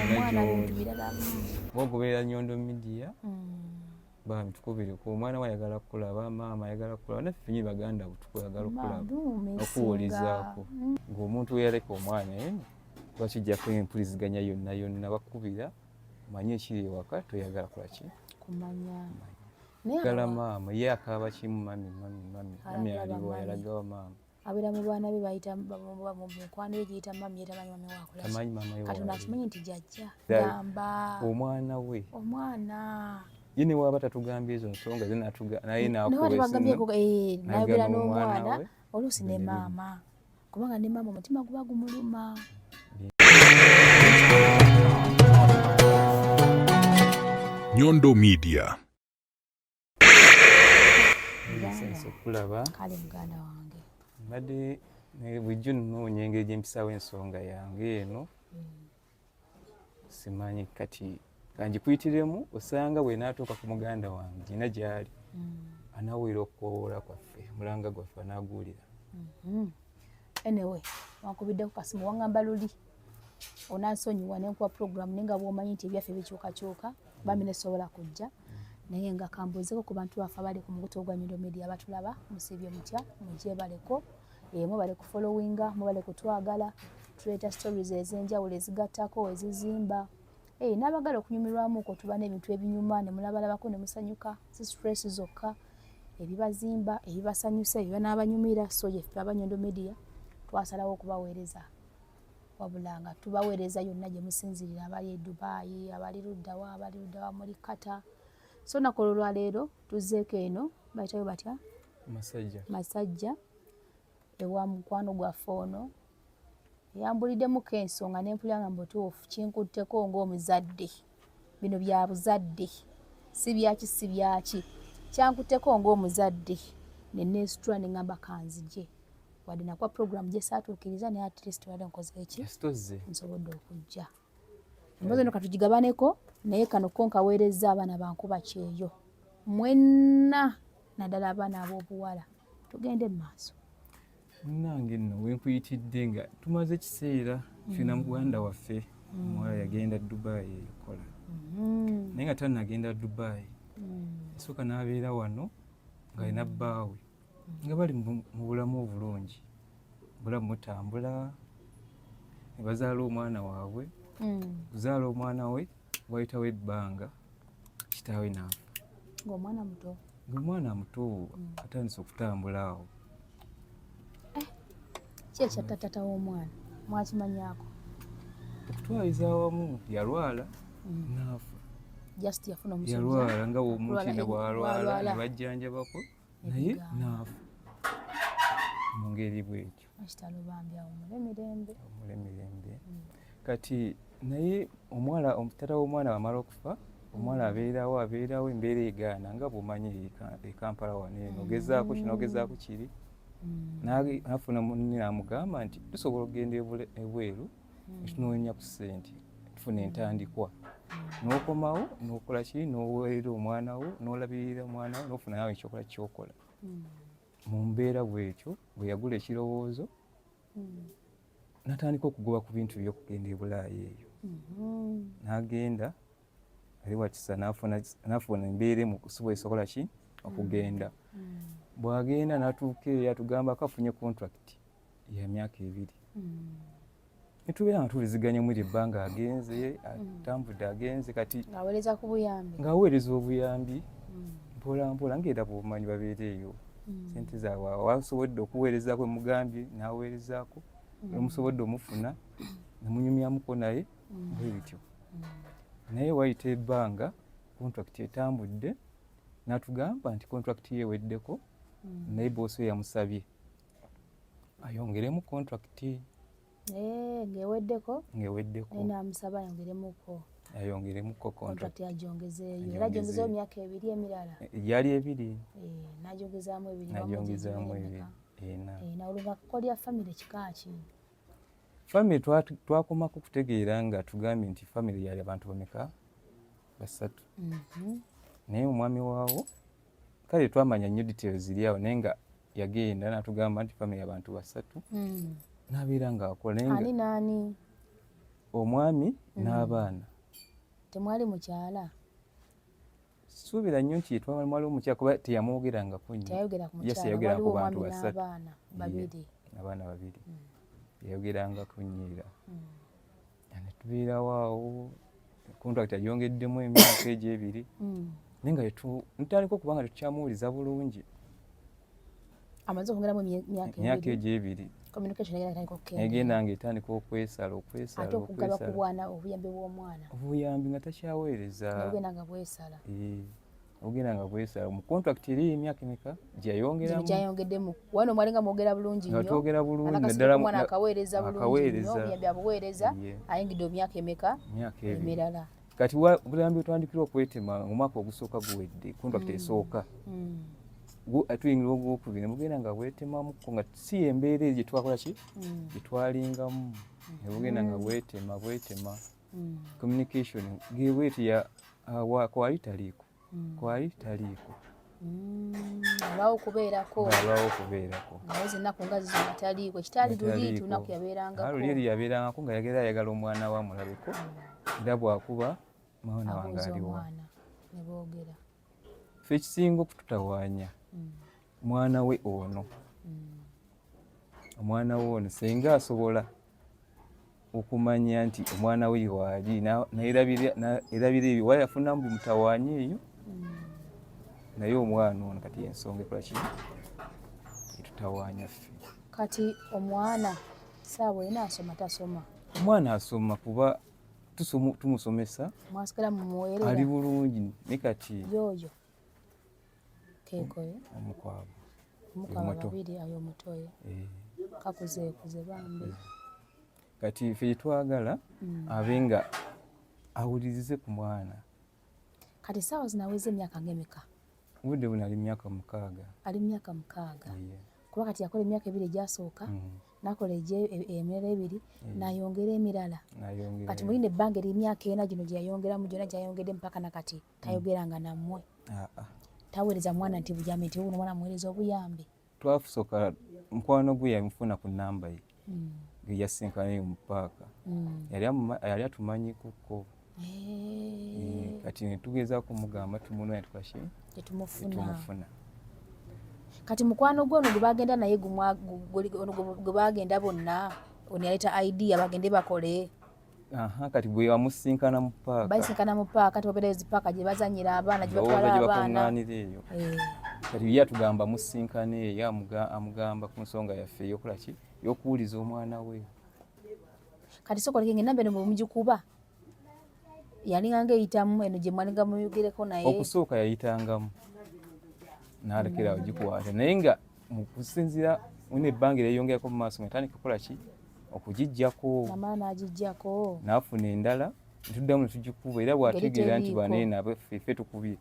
Omwana gy'oli. Bintu birala. Bwogoberera Nyondo Media, bambi tukubireko. Omwana we ayagala kukulaba, maama ayagala kukulaba, naffe fenyini baganda bo tukwagala okulaba, okuwulizaako ng'omuntu weyaleka omwana. Lwaki ojjako empuliziganya yonna yonna? Bakubira, omanye ekiri ewaka, toyagala kolaki? Kumanya. Naye gala maama ye akaaba kimu, "Mummy, mummy, mummy, mummy." Alaba Aliwo? Mummy. Yalagawa maama? Abeera mu baana be, bayita mu mikwano ye giyita mummy, yetamanyi mummy wakolaki. Tamanyi maama we Katonda waali. akimanyi nti jajja Ddala. gamba Omwana we. Omwana. Ye ne waaba tatugambye ezo nsonga ze naye naye nakuba tebagambye esimu, nayogera n'omwana n'omwana we, oluusi ne Bino maama, kubanga ne maama omutima guba gumuluma. Nyondo Media. Nsanyuse okulaba. Kale muganda wange. Mbadde bulijjo nnoonya engeri gye mpisawo ensonga yange eno. Simanyi kati kangikuyitiremu, osanga bwe naatuuka ku muganda wange gina gy'ali, anawulira okukoowoola kwaffe, omulanga gwaffe anaaguwulira. Anyway, wankubiddeko kasimu, waŋŋamba luli onansonyiwa nenkuwa program, naye nga bwomanyi nti ebyaffe bikyukakyuka, bambi nesobola kujja. Naye nga kambuuzeko ku bantu baffe abali ku mukutu ogwa Nyondo Media batulaba, musiibye mutya? Mugyebaleko, mubale kufollowinga, mubale kutwagala. Tuleeta stories ez'enjawulo, ezigattako, ezizimba, n'abagala okunyumirwamuko. Tuba n'ebintu ebinyuma ne mulabalabako ne musanyuka, si stress zokka, ebibazimba, ebibasanyusa, ebibanaabanyumira. So yeffe aba Nyondo Media twasalawo okubaweereza, wabula nga tubaweereza yonna gye musinzirira, abali e Dubai, abali luddawa, abali luddawa, muli Kata. So naku olwo lwaleero tuzzeeko eno, bayitayo batya? Masajja. Masajja, ewa mukwano gwaffe ono eyambuliddemuko ensonga, nempulira nga mubutuufu kinkutteko ng'omuzadde. Bino bya buzadde, si byaki, si byaki, kyankutteko ng'omuzadde neneesitula neŋŋamba kanzije, wadde nakuba program gye saatuukiriza, naye at least wadde nkoze eki? Yasitozze. Nsobodde okujja. Emboozi eno katugigabaneko, naye kano ko nkaweerezza abaana bankuba kyeyo mwenna, naddala abaana ab'obuwala. Tugende mu maaso. Munnange nno wenkuyitidde nga tumaze ekiseera tulina muganda waffe omuwala yagenda Dubai ekola, naye nga tannagenda Dubai, esooka n'abeera wano ng'alina bbaawe, nga bali mu bulamu obulungi, bulamu butambula, ne bazaala omwana waabwe. Kuzaala omwana we, wayitawo ebbanga, kitaawe n'afa. Ng'omwana muto? Ng'omwana muto, atandise okutambula awo. Ki ekyatta tata w'omwana, mwakimanyaako? Okutwaliza awamu yalwala n'afa. Just yafuna omusujja? Yalwala nga omuntu Okulwala yenna bw'alwala, bw'alwala. ne bajjanjabako, naye Ebigambo. n'afa mu ngeri bwetyo. Ekitalo bambi, awummule mirembe. Awummule mirembe. Kati naye omuwala, tata w'omwana bwamala okufa, omuwala abeerawo, abeerawo, embeera egaana, nga bw'omanyi e Kampala wano eno, ogezaako kino, ogezaako kiri. N'afuna munne n'amugamba nti tusobola okugenda ebweru netunoonya ku ssente, tufuna entandikwa, n'okomawo n'okola kiri, n'oweerera omwana wo, n'olabirira omwana wo, n'ofuna nawe ekyokola kyokola. Mu mbeera bwetyo bwe yagula ekirowoozo, n'atandika okugoba ku bintu by'okugenda e Bulaaya eyo. N'agenda ali wakisa, n'afuna embeera emukusobola esobola ki okugenda. Bw'agenda n'atuuka eyo, atugambako afunye contract ya myaka 2. Netubeera nga tuwuliziganya mwiri ebbanga, agenze, atambudde, agenze kati. Ng'aweereza ku buyambi? Ng'aweereza obuyambi mpola mpola, ngaera bwomanyi babeera eyo, sente zaabwe wasobodde okuweerezaako, emugambye n'aweerezaako, omusobodde omufuna nemunyumyamuko naye bwe bityo. Naye wayita ebbanga, contract etambudde, n'atugamba nti contract ye eweddeko, naye boss we yamusabye ayongeremu contract. Ng'eweddeko? Ng'eweddeko. Naye n'amusaba ayongeremuko. Ayongeremuko contract. Contract agyongezeeyo, era agyongezeeyo emyaka 2 emirala. Gyali 2. N'agyongezaamu 2. N'agyongezaamu 2, 4. Olwo nga kukolya famire kika ki? Famire twakomako kutegeera nga tugambye nti famire yali abantu bameka? Basatu. Naye omwami waawo kale twamanya nnyo details ziri awo, naye nga yagenda n'atugamba nti famire abantu basatu, n'abeera ng'akola, naye nga Ani naani? Omwami n'abaana. Temwali mukyala? Suubira nnyo nti twamala omukyala kuba teyamwogerangako nnyo. Teyayogera ku Yes, mukyala, yayogera ku waliwo bantu omwami basatu. n'abaana babiri. Abaana babiri. Yayogerangako nnyo era. Ne tubeerawo awo, contract agyongeddemu emyaka egyo 2. Naye nga ntandika okuba nga tetukyamuwuliza bulungi. Amaze okwongeramu emyaka Emyaka ebiri. egyo 2. Communication egenda etandika okukendeera. Egenda ng'etandika okwesala, okwesala, Ate okugaba ku okwesala. bwana obuyambi bw'omwana. Obuyambi nga takyaweereza. Obugenda nga bwesala. Obugenda nga bwesala. Mu contract eri emyaka emeka gye yayongeramu? Gyayongeddemu. Wano mwali nga mwogera bulungi Nga nnyo. twogera bulungi, Alaka naddala omwana akaweereza bulungi nnyo, akaweereza. obuyambi abuweereza, ayingidde mu myaka emeka? Emyaka 2. Emirala. Kati obuyambi bwetwandikira okwetema omwaka ogusooka guwedde, contract esooka. Tuyingira ogwokubiri, ne bugenda nga bwetemamuko nga si embeera eyo gye twakola ki? Gye twalingamu. Ne bugenda nga bwetema, bwetema. Communication gebweti ya kwali taliiko. Kwali taliiko. Alwawo okubeerako. Alwawo okubeerako. Naye ennaku nga zizo nga taliiko. Ekitaali luli Taliiko. lunaku yabeerangako. Luli eri yabeerangako nga yagera ayagala omwana we amulabeko. Era bw'akuba mwana wange Abuuza aliwa. omwana ne boogera. Ffe ekisinga okututawaanya mwana we ono. Omwana we ono singa asobola okumanya nti omwana we waali erabira ebyo wa yafunamu bimutawaanya eyo. Naye omwana ono kati ensonga ekola ki? Etutawaanya ffe. Kati omwana saawa ena asoma tasoma? Omwana asoma kuba tumusomesa. Mwasigala mumuweerera? Ali bulungi ne kati. Yooyo. Keekoye? Omukwabo. Omukwabo Omuto. babiri ayo omutoye. Kakuzeekuze bambi. Kati ffe twagala abe nga awulirize ku mwana. Kati essaawa zino aweza emyaka ng'emeka? Obudde buno ali myaka 6. Ali myaka 6. Kuba kati yakola emyaka 2 egyasooka, n'akola emirala 2, n'ayongera emirala. N'ayongera. Kati mulina ebbanga ery'emyaka 4 gino gye yayongeramu gyonna gy'ayongedde mpaka na kati tayogeranga nammwe. Taweereza mwana nti buyambi nti wuno omwana amuweereza obuyambi. Twasooka mukwano gwe yamufuna ku nnamba ye. Ge yasinkanayo mu ppaaka. Yali atumanyikuko. Kati ne tugezaako okumugamba tumunoonya tukola ki? Tetumufuna. Tetumufuna. Kati mukwano gwe ono gwe bagenda naye ono gwe bagenda bonna, ono yaleeta idea bagende bakole. Kati bwe bamusinkana mu ppaaka. Basinkana mu ppaaka, kati wabeerayo zi ppaaka gye bazannyira abaana, gye Ndowooza batwala gye abaana. bakuŋŋaanira eyo. Kati ye atugamba musinkane eyo, amugamba ku nsonga yaffe ey'okukola ki? Ey'okuwuliza omwana we. Kati sooka oleke ng'ennamba eno bwe mugikuba, yalinga ng'eyitamu eno gye mwalinga muyogereko naye. Okusooka yayitangamu n'alekera awo gikwata, naye nga mu kusinziira mulina ebbanga eryeyongerako mu maaso nga yatandika kukola ki? Okugiggyako. Namala n'agiggyako. N'afuna endala, ne tuddamu ne tugikuba era bw'ategeera nti Ngeri bano teriiko. eno ffe tukubye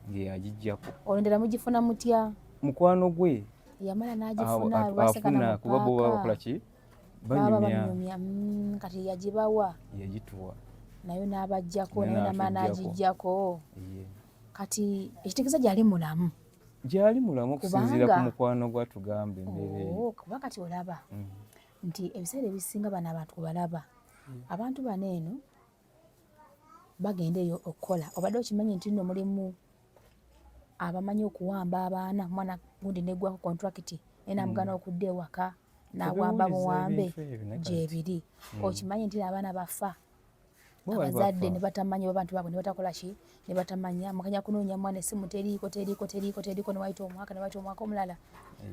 ng'eyagiggyako. Olwo endala mugifuna mutya? Mukwano gwe. Yamala n'agifuna, lwaseka Afuna na kuba bo baba mupaaka. bakola ki? Baba Banyumya. banyumya. Kati yagibawa. Yagituwa. Nayo n'abaggyako, Nayo nayo namala n'atuggyako. n'agiggyako. Kati ekitegeeza gy'ali mulamu. Gy'ali mulamu okusinziira ku Kubanga mukwano gwe atugamba embeera eyo. Oh, kuba kati olaba nti ebiseera ebisinga bano abantu kubalaba. Abantu bano eno bagenda eyo okukola. Obadde okimanyi nti nno mulimu abamanyi okuwamba abaana, omwana gundi neggwako contract naye n'amugaana okudda ewaka n'awamba Tebiwuliza buwambe ebintu ebyo naye kati. gyebiri. Okimanyi nti abaana bafa. Bo bali Abazadde bafa. ne batamanya abantu baabwe ne batakola ki? Ne batamanya. Mukanya kunoonya mwana essimu teriiko, teriiko, teriiko, teriiko ne wayita omwaka, ne wayita omwaka omulala.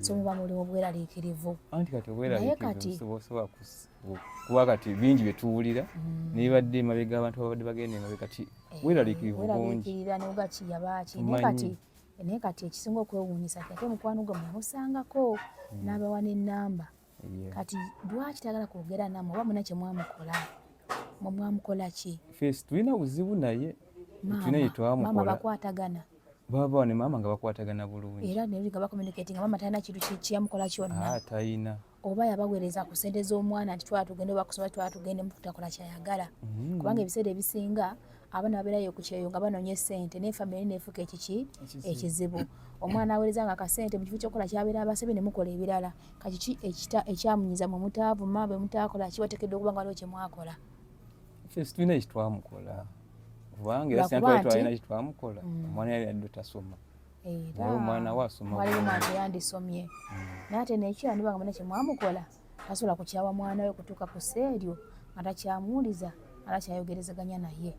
So muba muli mu bweraliikirivu. Anti kati Naye obweraliikirivu kati busobola kuba kati bingi bye tuwulira n'ebibadde emabega abantu ababadde bagenda emabega kati bweraliikirivu bungi. Weraliikirira n'oga ki yabaaki. Naye Tumanyi. kati ekisinga okwewuunyisa nti ate mukwano gwe mwamusangako n'abawa n'ennamba. Kati lwaki tayagala kwogera nammwe oba mulina kye mwamukola? Mwe mwamukola ki? Ffe tulina buzibu naye. Tulina bye twamukola. Maama bakwatagana. Baba ne maama nga bakwatagana bulungi. Era ne nga bacommunicating maama talina kintu kiyamukola kyonna. Talina. Oba yabaweereza ku ssente z'omwana nti twala tugende oba kusoma twala tugende mutakola ky'ayagala. Kubanga ebiseera ebisinga abaana babeerayo ku kyeyo nga banoonya essente naye famire neefuuka ekiki? Ekizibu. Omwana aweereza nga akasente mu kifo ky'okukola ky'abeera abasabye ne mukola ebirala. Kati ki ekyamunyiza mwe mutaavuma bwe mutaakola ki wateekeddwa okuba nga waliwo kye mwakola. Ffe situlina ekitwamukola, kubanga era singa twali twalina kitwamukola, omwana yali adde tasoma, naye omwana we asoma. Waliwo omwana teyandisomye. Naye ate nekira ndibanga muna kyemwamukola, tasobola kukyawa mwana we kutuuka ku seeryo nga takyamuwuliza, nga takyayogerezeganya naye,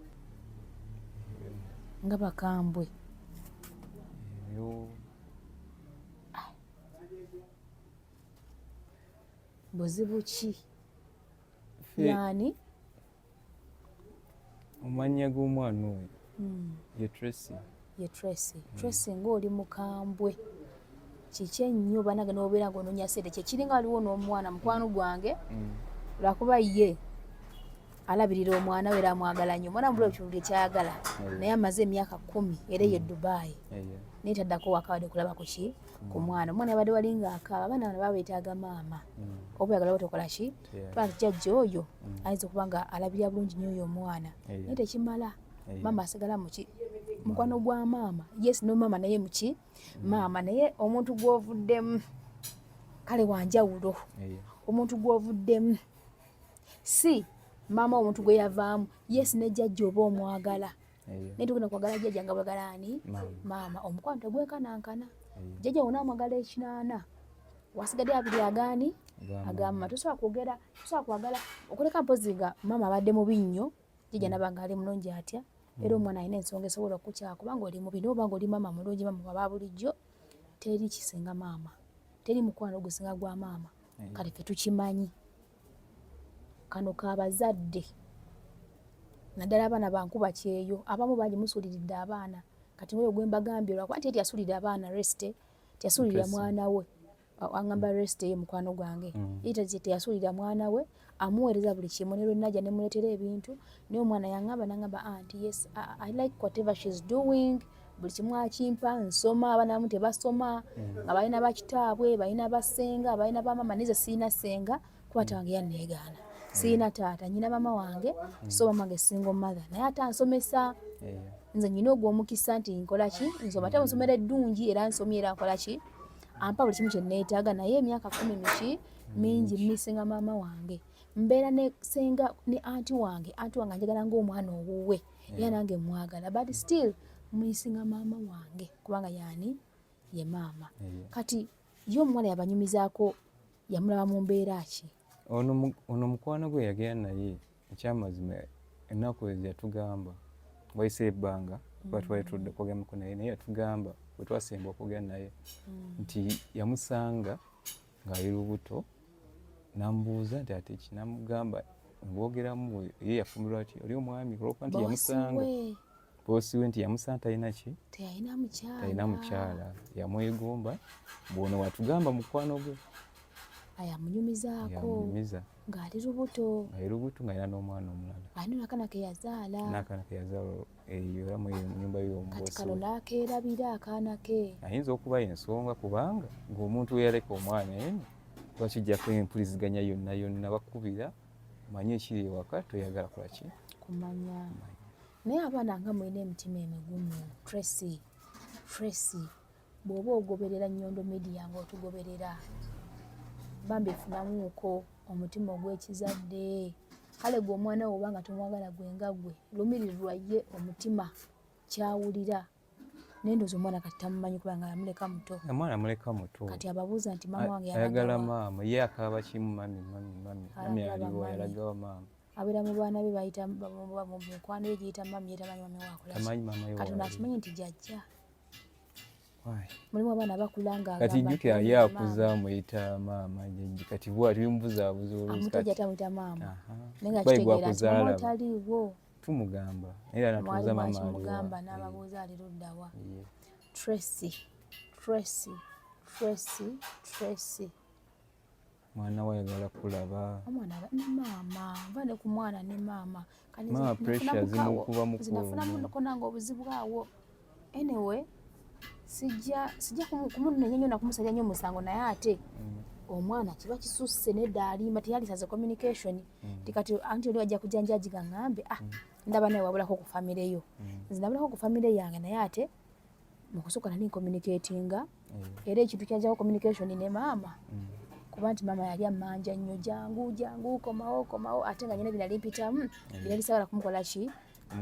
nga bakambwe. Ebyo. Buzibu ki? Yani? Omannya g'omwana oyo ye Tracy. Ye Tracy. Tracy, ng'oli mukambwe, kiki ennyo banange n'obeera ng'onoonya sente? Kyekiringa waliwo n'omwana mukwano gwange, lwakuba ye alabirira omwana we era amwagala nnyo. Omwana mubula ekintu ekyayagala, naye amaze emyaka 10 era ye Dubai, naye taddako waka wadde kulaba ku ki, ku mwana. Omwana yabadde wali ng'akaaba. Abaana bano baba beetaaga maama, oba oyagala oba tokola ki. Twala nti jjajja oyo ayinza okuba nga alabirira bulungi nnyo oyo omwana, naye tekimala. Maama asigala muki, mukwano gwa maama. Yes, no maama, naye muki, maama. Naye omuntu gw'ovuddemu kale wanjawulo. Omuntu gw'ovuddemu si maama, omuntu gwe yavaamu. Yes, ne jjajja oba omwagala, naye tugenda kwagala jjajja nga bwagala ani? Maama. Omukwano tegwenkanankana. Jjajja wona amwagala 80, wasigadde 20 agaani? Agamba tosobola kwogera, tosobola kwagala okuleka mpozi nga maama abadde mubi nnyo, jjajja naba nga ali mulungi atya. Era omwana alina ensonga esobola okukyaka kubanga oli mubi, naye obanga oli maama mulungi, maama waba bulijjo, teri kisinga maama, teri mukwano gusinga gwa maama. Kati ffe tukimanyi kano kabazadde, naddala abaana bankuba kyeyo. Abamu bangi musuuliridde abaana. Kati oyo gwe mbagambye, lwakuba nti tiyasulira abaana, reste tiyasulira mwana we, aŋŋamba reste ye mukwano gwange, ye teyasulira mwana we, amuweereza buli kimu. Ne lwe najja ne muleetera ebintu, naye omwana yaŋŋamba, naŋŋamba anti yes, I like whatever she's doing, buli kimu akimpa, nsoma. Abaana abamu tebasoma nga balina bakitaabwe, balina basenga, balina bamama. Naye nze sirina senga kuba taata wange yanneegaana, sirina taata, nyina mama wange. So mama wange single mother, naye ate ansomesa. Nze nyina ogwo omukisa nti nkola ki, nsoma, ate nsomera eddungi, era nsomye, era nkola ki, ampa buli kimu kye neetaaga. Naye emyaka 10 miki, mingi. Missinga maama wange. Mbeera ne senga ne anti wange. Anti wange anjagala ng'omwana owuwe, era nange mwagala, but still missinga maama wange kubanga yaani ye maama. Kati ye omuwala yabanyumizaako, yamulaba mu mbeera ki? Ono mukwano gwe yagenda naye, ekyamazima ennaku ezo yatugamba, wayise ebbanga kuba twali tudde okwogerako naye, naye yatugamba bwe twasemba okwogera naye nti yamusanga ng'ali lubuto, namubuuza nti ate ki, namugamba bwogeramu ye yafumbirwa ati oli omwami, olwokuba nti yamusanga boss we, nti yamusanga talina ki, teyalina mukyala. Talina mukyala, yamwegomba. Bwono watugamba mukwano gwe. Ayamunyumizaako. Yamunyumiza. Ng'ali lubuto. Ng'ali lubuto, ng'alina n'omwana omulala. Alina n'akaana ke yazaala. N'akaana ke yazaala eyo era mu nyumba kati y'omubosi kano we. N'akeerabira akaana ke. Ayinza okuba ensonga kubanga ng'omuntu we yaleka omwana eno, lwaki empuliziganya yonna yonna bakubira, omanye ekiri ewaka, toyagala kola ki? Kumanya. Naye abaana nga mulina emitima emigumu. Tracy, Tracy, bw'oba ogoberera Nyondo Media ng'otugoberera, bambi funamuuko omutima ogw'ekizadde. Kale gwe omwana wo oba nga tomwagala gwe nga gwe, lumirirwa ye omutima kyawulira. Naye ndowooza omwana kati tamumanyi kubanga yamuleka muto. Omwana amuleka muto. Kati ababuuza nti maama wange ayagala yalagawa? Maama ye akaaba kimu, mummy, mummy, mummy, mummy. Alagaba aliwo? mummy. Yalagawa maama? Abeera mu baana be, bayita mu mikwano ye giyita mummy, ye tamanyi mummy waakola ki. Tamanyi maama ye Kati ono waali. akimanyi nti jjajja. Why? Mulimu abaana bakula nga Kati agamba jjukira nti ye maama. akuza amuyita maama, jjajja. Kati bwati bimubuzaabuza oluusi. Amutajja Kati tamuyita maama. Aha. Naye nga Kuba ye kitegeera nti gwakuzaala. mama otaliiwo. Tumugamba era Mwali natuuza maama aliwa. mwakimugamba n'ababuuza ali luddawa. Ye. Tracy, Tracy, Tracy, Tracy. Mwana we ayagala kulaba. Omwana ne maama, nva ne ku mwana ne maama. Kati nze Maama nafuna pressure mukawo, zimukuba nze nafuna mukuumu. muko nange obuzibu awo. Anyway, sijja kumunenya nnyo nakumusalira nnyo omusango, naye ate omwana kiba kisusse. Nedda, alimba, teyalisaze communication. Ti kati anti oli ajja kujja njajiga ŋŋambe, ah, ndaba naye wabulako ku famire yo. Nze nabulako ku famire yange, naye ate mu kusooka nali ncommunicatinga, era ekintu kyanjako communication ne maama. Kuba nti maama yali ammanja nnyo, jangu jangu, komawo komawo, ate nga nyina binali mpitamu binali sagala kumukola ki,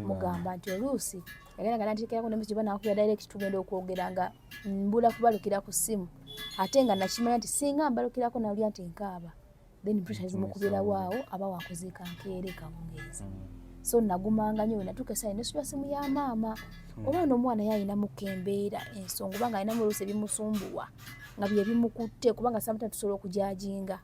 mugamba nti oluusi yagenda nga nantekerako nemisi gyoba nakubira direct, tugenda okwogera nga mbula kubalukira ku ssimu, ate nga nakimanya nti singa mbalukirako nawulira nti nkaaba, then pressure zimukubirawo awo aba wakuziika nkeere kawungeezi. So nagumanga nnyo. Wenatuuka esaali nesubya simu ya maama, oba n'omwana ye alinamuko embeera ensonga, oba nga alinamu oluusi ebimusumbuwa nga bye bimukutte, kubanga sometimes tusobola okujajinga.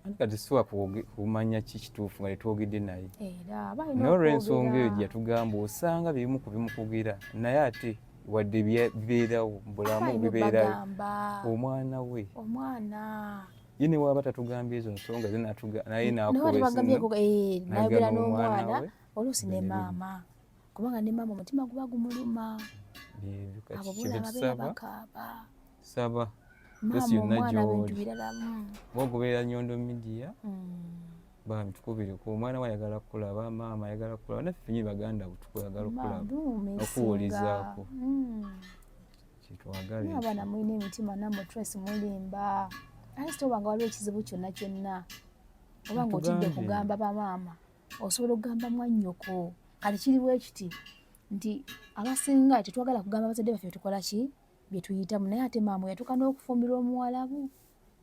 Anti kati siwa kumanya ki kituufu nga tetwogedde naye. Era aba alina naye olw'ensonga eyo okwogera. gye yatugamba, osanga byebimu ku bimukugira, naye ate wadde bibeerawo mu Aba bulamu, alina bibeerayo obbagamba omwana we omwana ye ne waaba tatugambye ezo nsonga ze naye naye nakuba tebagambyeko esimu, nayogera nayogera n'omwana n'omwana we, oluusi ne Bino maama, kubanga ne maama omutima guba gumuluma. Byebyo kati Abo kye bola babeera tusaba bakaaba. Saba maama Tracy yonna omwana bintu gy'oli. biralamu. Oba ogoberera Nyondo Media, bambi tukubireko, omwana we ayagala kukulaba, maama ayagala kukulaba, naffe fenyini baganda bo tukwagala okulaba okuwulizaako kyetwagala Naye ekyo. abaana mulina emitima nammwe. Tracy mulimba, ate sitoba nga waliwo ekizibu kyonna kyonna, oba nga otidde Atugambye. kugamba bamaama, osobola okugamba mwannyoko. Kati kiriwo ekiti nti abasinga tetwagala kugamba bazadde baffe tukola ki, bye tuyitamu, naye ate maama yatuuka n'okufumbirwa omuwalabu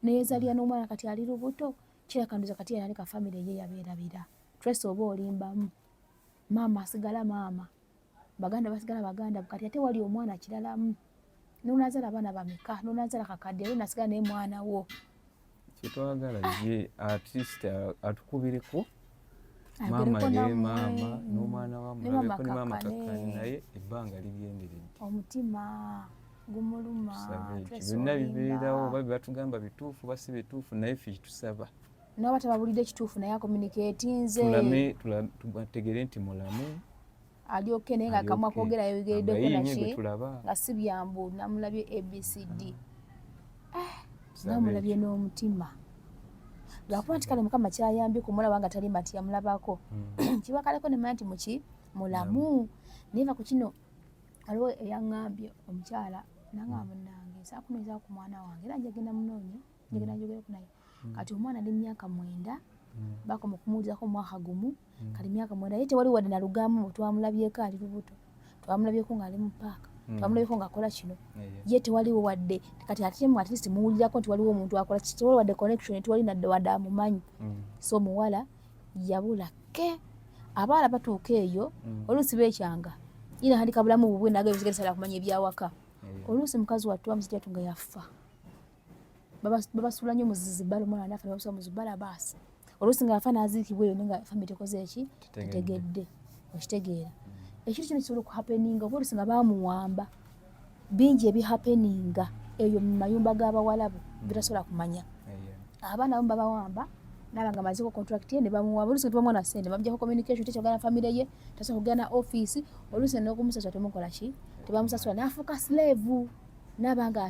neyeezalira n'omwana, kati ali lubuto, kirakanduza kati yaleka famire ye yabeerabira. Tracy oba olimbamu, maama asigala maama, baganda basigala baganda. Kati ate wali omwana kiralamu, nonazaala abaana bameka, nonazaala kakadde era nasigala naye mwana wo. Kyetwagala ye at least atukubireko maama Ayogereko ye nammwe. Maama n'omwana wa Ne maama mulabeko ne maama kakkane. kakkane, naye ebbanga ligenderedde. Omutima gumuluma. Tusabe ekyo Tracy byonna olimba. bibeerawo, oba byebatugamba bituufu oba si bituufu, naye ffe kitusaba Naba tababulidde ekituufu, naye acommunicatinze. Tulame tubategere nti mulamu. Alyoke naye nga Ali kamwa okay. kogera yayogereddeko Nga ye naki gwe tulaba. Nga si byambu namulabye ABCD. Tusabe Namulabye ekyo. n'omutima, lwakuba nti kale Mukama kyayambye kumulaba nga talimba nti yamulabako, kibakaleko nemanya nti muki mulamu. Naye va ku kino, waliwo eyaŋŋambye omukyala nangamba, munnange nsobola kunoonyezako ku mwana wange, era njagenda munoonya, njagenda njogereko naye. Kati omwana ali myaka 9, bakoma okumuwulizako omwaka gumu, kali myaka 9, ye tewali wadde nalugambo twamulabyeko ali lubuto, twamulabyeko ng'ali mu paaka, twamulabyeko ng'akola kino. Ye tewaliwo wadde. Kati ate mu at least muwulirako nti waliwo omuntu akola ki, tewali wadde connection, tewali nadde wadde amumanyi. So omuwala yabula ke abaala batuuka eyo, oluusi beekyanga ye natandika bulamu bubwe naga ebisigarisala kumanya ebyawaka. Oluusi mukazi wattu bamusajja wattu nga yafa, babasuula nnyo mu zibala, omwana nafa nebabasuula mu zibala baasi, oluusi nga yafa n'aziikibwa eyo, naye nga family tekoze eki? Tetegedde. Tetegedde. Okitegeera ekintu kino kisobola okuhappeninga, oba oluusi nga bamuwamba, bingi ebihappeninga eyo mu mayumba g'abawalabu bitasobola kumanya. Abaana abamu babawamba naba nga maziko contract ye ne bamuwamba, oluusi nga tebamuwa na ssente, bamuggyako communication, tekyogana famire ye, tasobola kugenda na office, oluusi n'okumusasula temukola ki, tebamusasula, n'afuuka slave, naaba nga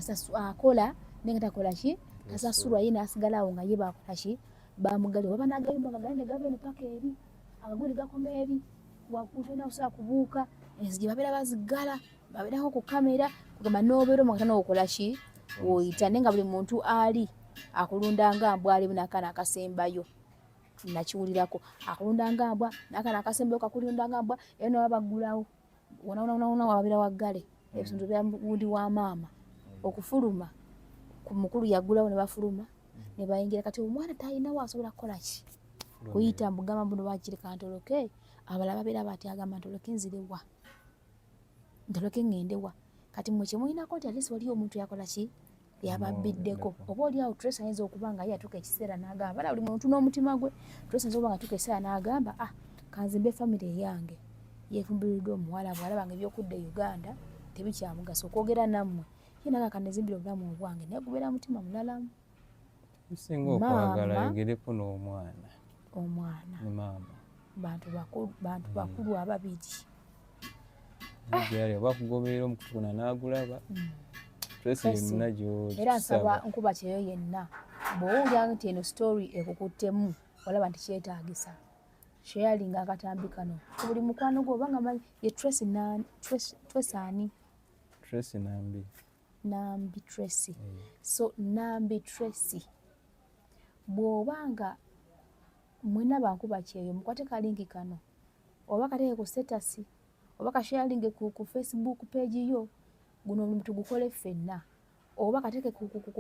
akola naye nga takola ki, tasasulwa, ye n'asigala awo nga ye bakola ki, bamugalira oba banagayumba nga gale ne gava eno paka eri, akaguli gakoma eri waggulu, tolina kusobola kubuuka, enzigi babeera baziggala, babeerako ku kamera, kugamba n'obeera omwo nga tanowokola ki woyita, naye nga buli muntu ali akulunda nga mbwa, alimu n'akaana akasembayo nakiwulirako akulunda nga mbwa, n'akaana akasembayo kakulunda nga mbwa, era naba baggulawo wonawonawona wababeera waggale, ebisumuluzo bya gundi wa maama okufuluma ku mukulu yaggulawo ne bafuluma ne bayingira. Kati omwana talinawo asobola kukola ki, kuyita mbugamba mbuno bakireka ntoloke, abalala babeera bati agamba ntoloke nzirewa, ntoloke ŋŋendewa. Kati mwe kyemulinako nti at least waliyo omuntu yakola ki, yababbiddeko, oba oli awo Tracy ayinza okuba nga ye yatuuka ekiseera n'agamba, bala buli muntu n'omutima gwe, Tracy ayinza okuba nga atuuka ekiseera n'agamba, ah, kanzimbe famire eyange, yeefumbiriddwa omuwala, bw'alaba nga ebyokudda e Uganda tebikyamugasa okwogera nammwe, ye naga kanezimbire obulamu obwange, naye gubeera mutima mulalamu. Tusinga okwagala Maama. ayogereko n'omwana omwana ne maama. Bantu bakulu, bantu bakulu ababiri. Gyali oba kugoberera omukutu guno n'agulaba, Tracy Tracy. yonna gy'oli, Era nsaba tusaba. nkuba kyeyo yenna bw'owulira nti eno story ekukuttemu, olaba nti kyetaagisa sharinga akatambi kano ku buli mukwano gwo, oba nga manyi ye Tracy Tracy ani? Tracy Nambi. Nambi Tracy. So Nambi Tracy. Bw'oba nga mwena bankuba kyeyo, mukwate kalinki kano oba kateeke ku status oba kasharinge ku Facebook page yo, guno omulimu tugukole ffenna, oba kateeke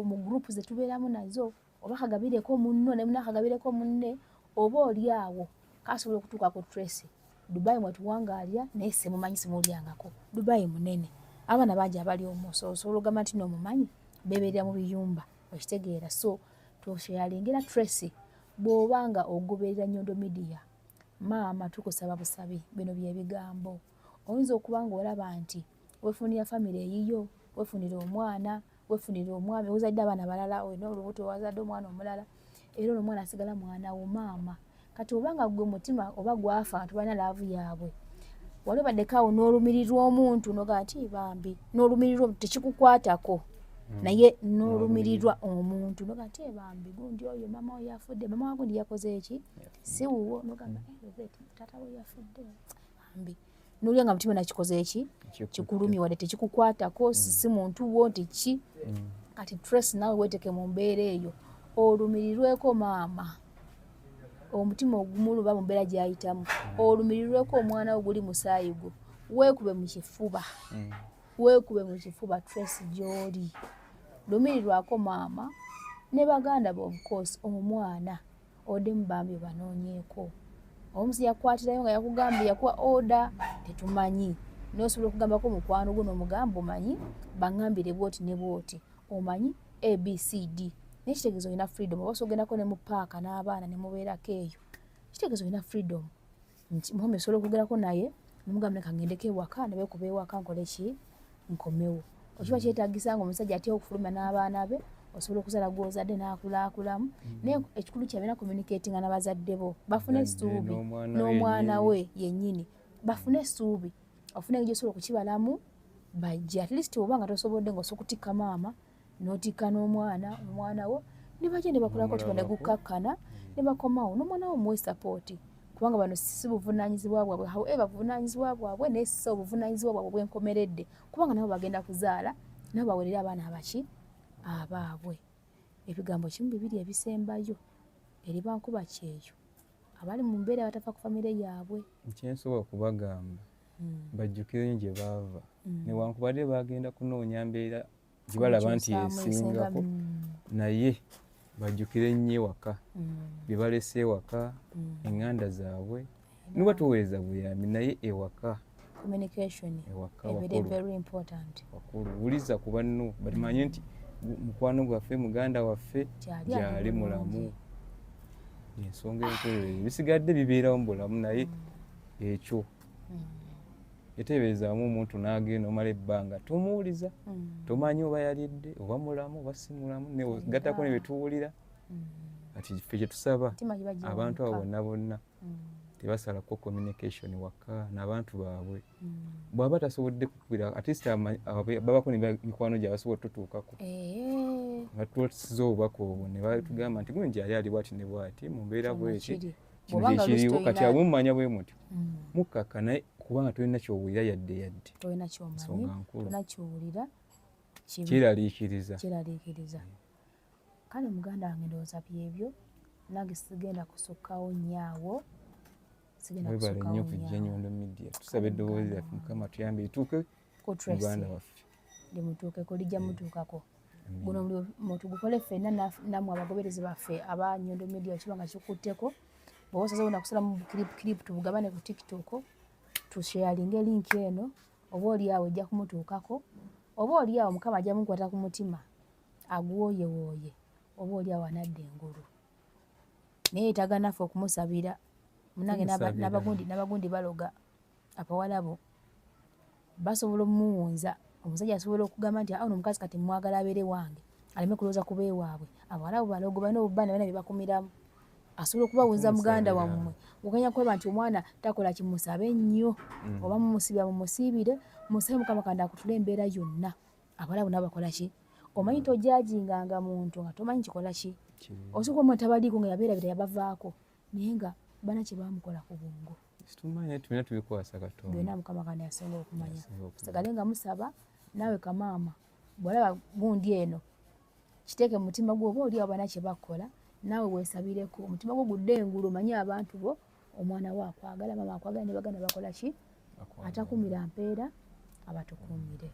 mu group ze tubeeramu nazo, oba kagabireko munno ne munno akagabireko munne, oba oli awo kasobola okutuuka ku Tracy. Dubai mwe tuwangaalira naye simumanyi, simulyangako. Dubai munene, abaana bangi abali omwo, so osobola okugamba nti n'omumanyi, beebeerera mu biyumba, okitegeera. So tusharingira Tracy. Bw'oba nga ogoberera Nyondo Media, maama tukusaba busabi, bino bye bigambo. Oyinza okuba ng'olaba nti weefunira famire eyiyo, weefunira omwana, weefunira omwami, ozadde abaana balala, olina olubuto, wazadde omwana omulala, era ono omwana asigala mwana wo maama. Kati oba nga gwe mutima oba gwafa nga tobalina laavu yaabwe, wali obaddeko awo n'olumirirwa omuntu n'ogamba nti bambi, n'olumirirwa omuntu tekikukwatako, naye n'olumirirwa omuntu n'ogamba nti bambi gundi oyo maama we yafudde, maama wa gundi yakoze eki, si wuwo, n'ogamba taata we yafudde bambi, n'olya nga mutima nakikoze eki, kikulumye wadde tekikukwatako, si muntu wo nti ki. Kati Tracy naawe weeteke mu mbeera eyo, olumirirweko maama, omutima ogumuluba mu mbeera gy'ayitamu, olumirirweko omwana wo guli musaayi gwo, weekube mu kifuba, weekube mu kifuba Tracy gy'oli, lumirirwako maama ne baganda bo, of course omwana oddemu bambi obanoonyeeko. Omusi yakukwatirayo nga yakugambye yakuwa order, tetumanyi, n'osobola okugambako mukwano gwo n'omugamba omanyi baŋŋambire bw'oti ne bw'oti, omanyi ABCD, naye kitegeeza olina freedom. Oba osobola ogendako ne mu paaka n'abaana ne mubeerako eyo, kitegeeza olina freedom nti muhomi osobola okwogerako naye nomugamba leka ngendeko ewaka, ne beekuba ewaka nkole ki, nkomewo. Okiba kyetaagisa nga omusajja atya okufulumya n'abaana be, osobola okuzaala gw'ozadde n'akulaakulamu, naye ekikulu kyabena communicatinga n'abazadde bo, bafune essuubi n'omwana we yennyini, bafune essuubi, ofune engeri gy'osobola okukibalamu bajje. At least oba nga tosobodde ng'osobola okutikka maama n'otikka n'omwana, omwana wo ne bajja ne bakolako tiba ne gukkakkana ne bakomawo, n'omwana wo muwe support, kubanga bano si buvunaanyizibwa bwabwe, however buvunaanyizibwa bwabwe, naye si obuvunaanyizibwa bwabwe bwenkomeredde, kubanga nabo bagenda kuzaala, nabo bawerere abaana abaki abaabwe. Ebigambo kimu bibiri ebisembayo eri bankuba kyeyo abali mu mbeera batafa ku famire yaabwe. Kyensobola okubagamba, bajjukire nnyo gye baava, newankubadde bagenda kunoonya mbeera gye balaba nti esingako, naye bajjukire nnyo ewaka, bye balese ewaka, eŋŋanda zaabwe, niba tuweereza buyambi naye ewaka communication ewaka ebeere very important. Wakulu wuliza ku banno, bamanye nti mukwano gwaffe, muganda waffe gyali mulamu. Ensonga enkulu eyo, bisigadde bibeerawo mu bulamu, naye ekyo eteeberezaamu omuntu n'agenda omala ebbanga tomuwuliza, tomanyi oba yalidde, oba mulamu oba si mulamu, gattako ne byetuwulira. Kati ffe kye tusaba abantu abo bonna bonna tebasalako communication waka n'abantu baabwe. Bw'aba tasobodde kukubira, at least babako ne mikwano gyabwe basobola otutuukako nga twosiza obubaka obwo ne batugamba nti gundi gyali ali bwati ne bwati mu mbeera bweti, kino kyekiriwo. Kati abo mumanya bwe mutyo mukkakka, naye kubanga tolina kyowulira yadde yadde, tolina kyomanyi, tolina kyowulira, kyeraliikiriza, kyeraliikiriza. Kale muganda wange, ndowooza byebyo, nange sigenda kusukkawo nnyo awo. Webale nnyo kujja Nyondo Media. Tusaba eddoboozi lyaffe Mukama tuyambe lituuke muganda waffe. Limutuukeko, lijja mutuukako. Guno omulimu tugukole ffenna nammwe abagoberezi baffe aba Nyondo Media. Kiba nga kikutteko, bw'oba osazeewo nakusalamu clip clip, tubugabane ku TikTok, tusharinge link eno, oba oli awo ejja kumutuukako, oba oli awo Mukama ajja mukwata ku mutima aguwooyewooye, oba oli awo anadda engulu. Naye yeetaaga naffe okumusabira munange. N'abagundi baloga abawalabo, basobola omuwunza. Omusajja asobola okugamba nti ono omukazi kati mwagala abeere wange, aleme kulowooza ku beewaabwe. Abawalabu balogo, balina obubaana, balina bye bakumiramu, asobola okubawunza muganda wammwe. Ogenda kulaba nti omwana takola kimusabe nnyo, oba mumusibira, mumusiibire, musabe Mukama Katonda akutule embeera yonna. Abawalabu nabo bakola ki? Omanyi tojajinganga muntu nga tomanyi kikola ki. Osobola omwana tabaliiko nga yabeerabira, yabavaako, naye nga bana kye bamukola ku bwongo. Situmanya, tulina tubikwasa Katonda. Byonna Mukama Katonda yasinga okumanya. Sigale nga musaba. Naawe kamaama, bw'olaba gundi eno, kiteeke mu mutima gwo, oba oli awo bana kye bakola. Naawe weesabireko omutima gwo gudde engulu, omanye abantu bo, omwana wo akwagala, mama akwagala, ne baganda bakola ki, atakumira mpeera abatukuumire.